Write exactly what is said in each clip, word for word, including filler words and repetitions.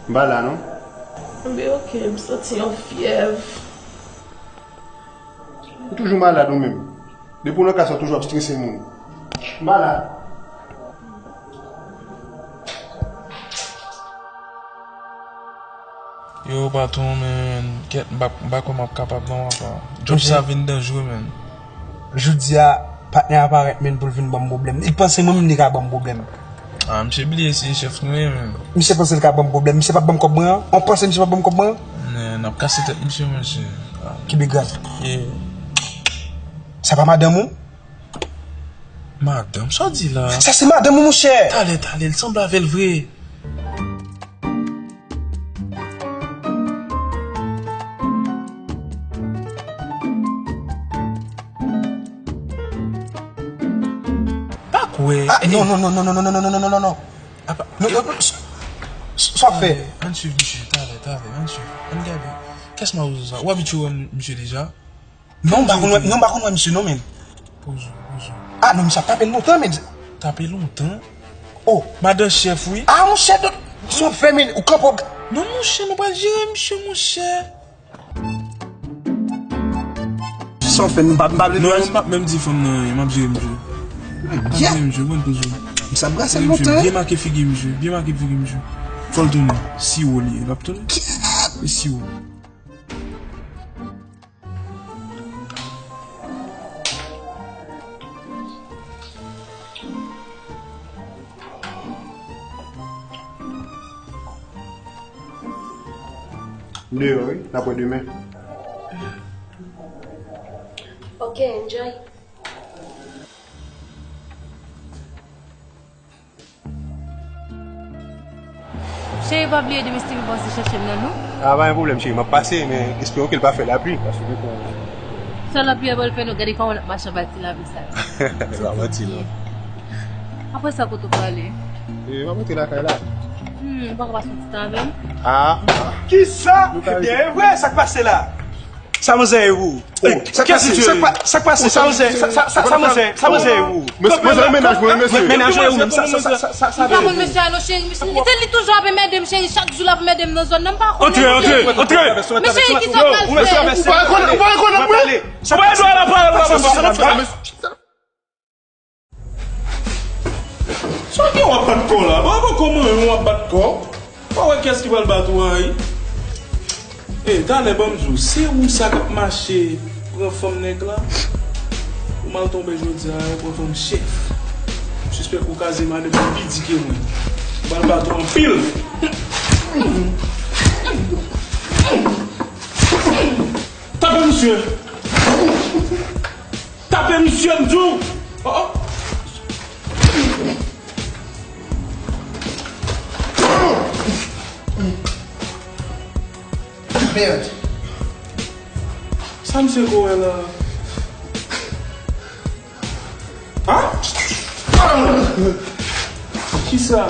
M pa la non. Anben oke, m santi yon fyèv. Ou toujou malad ou menm. Depi w nan kay sa w toujou ap strese moun. M pa la. Yo, patwon, men, kèt, m pa, m pa kwè m ap kapab non, papa. Djòb sa vin danjre, men. Jodi a, patnè a parèt, men, pou l vin ban m pwoblèm. Li panse mwen menm li ka ban m pwoblèm. Ah, misye bliye se chèf nou ye, men. Misye panse l ka ban m pwoblèm. Misye p ap ban m kòb mwen an? Ou panse misye p ap ban m kòb mwen an? Men, n ap kase tèt misye, monchè. Ah. Ki big rad? Yeah. Sa pa madanm ou? Madanm? Sa w di la? Sa se madanm ou, monchè! Talè, talè, l sanble avè l vre. Pa kwè. Ah, non, non, non. Apa, non, non, non, sa, sa w fè? Ann swiv misye, talè, talè, ann swiv. Ann gade. Kès mawozo sa? Ou abitye wè misye deja? Non, m pa konn wè, non, m pa konn wè misye non, men. Poze w, poze w. Ah, non, misye ap tape l lontan, men. Tape lontan? Oh. Madan chèf, wi. Ah, monchè, sa w fè, men, ou kanpe w. Non, monchè, nou pral jere misye, monchè. Sa w fè, m pa, m pa vle. Non, m p ap menm di fanm nan anyen, m ap jere misye. M ap jere misye, pran poze w. Misye ap brase l lontan. Byen make figi misye, byen make figi misye. Fò l tounen. Siwo li ye, l ap tounen. E siwo. M deyò wi, n ap wè demen. Ok, enjoy. Cheri, pa bliye demen Steven pase chèche m nan, non. Ah, pa gen pwoblèm, cheri, m ap pase, men esperons ke l pa fè lapli, paske depi. Sa lapli a pral fè, non, gade kòman l ap mache anba ti lapli sa. Se pa manti, non. Apre sa, kote w prale? E, m ap rantre lakay la. Hmm, ou pa ka pase yon ti tan avè m? Ah, ah. Kisa? Ebyen, e vre, sa k pase la? Sa manzè ye pou ou? Sa k pase? Sa k pase? Sa manzè, sa, sa, sa, sa manzè, sa manzè ye pou ou? Mesye, mesye, mennaj mwen, mesye. Mennaj mwen, ou menm, sa, sa, sa, sa, sa. M pa konn mesye a non, cheri. Misye, li toujou ap anmède m, cheri. Chak jou l ap anmède m nan zòn nan, m pa konn. Antre, antre, antre. Men cheri, kisa w pral fè? Ou pa rekonèt, ou pa rekonèt mwen? Ou pa rekonèt mwen? Sa w gen w ap bat kò w la? Bon, bon, kòman w ap bat kò w? Pa wè kiyès ki pral bat ou a, wi. E, talè, ban m di w, se ou sa k ap mache pran fanm nèg la? Ou mal tonbe jodi a, ou pran fanm chèf. M sispèk ou kaze madanm li pi di ke mwen. M pral bat ou anpil. Tape misye! Tape misye, m di w! Oh, oh. Mèd. Sa misye ko wè la? Ha? Kisa?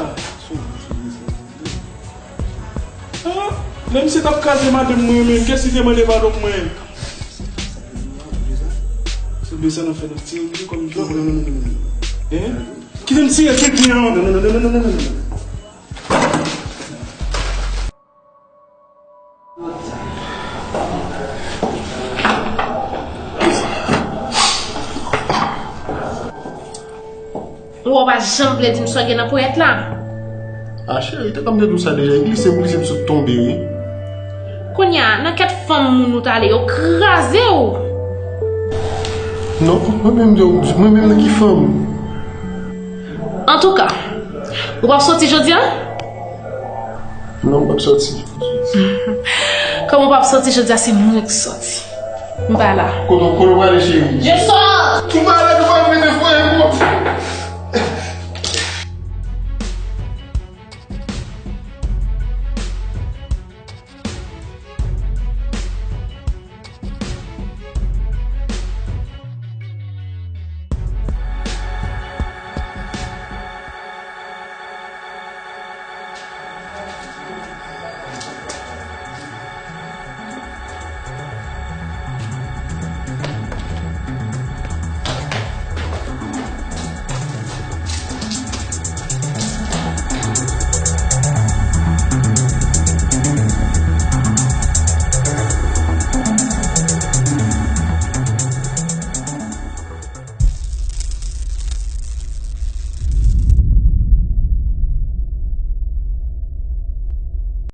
Ah, lè misye t ap kraze madanm mwen menm, kiyès li te mande padon pou mwen? Se desann nan fè nan ti ri kòm jòf. Hein? Kite m tire tout byen an. Ou wè w pa janm vle di m sa w gen nan ponyèt la. Ah, cheri, te konn m te di w sa deja, e glise m glise m sot tonbe, wi. Kounye a, nan kèt fanm moun ou t ale, yo kraze w. Non, mwen menm, yo, mwen menm nan ki fanm? Antouka, ou p ap soti jodi a? Non, m p ap soti. Kòm ou p ap soti jodi a, se mwen k soti. M pa la. Kote, kote w prale, cheri? Je sors.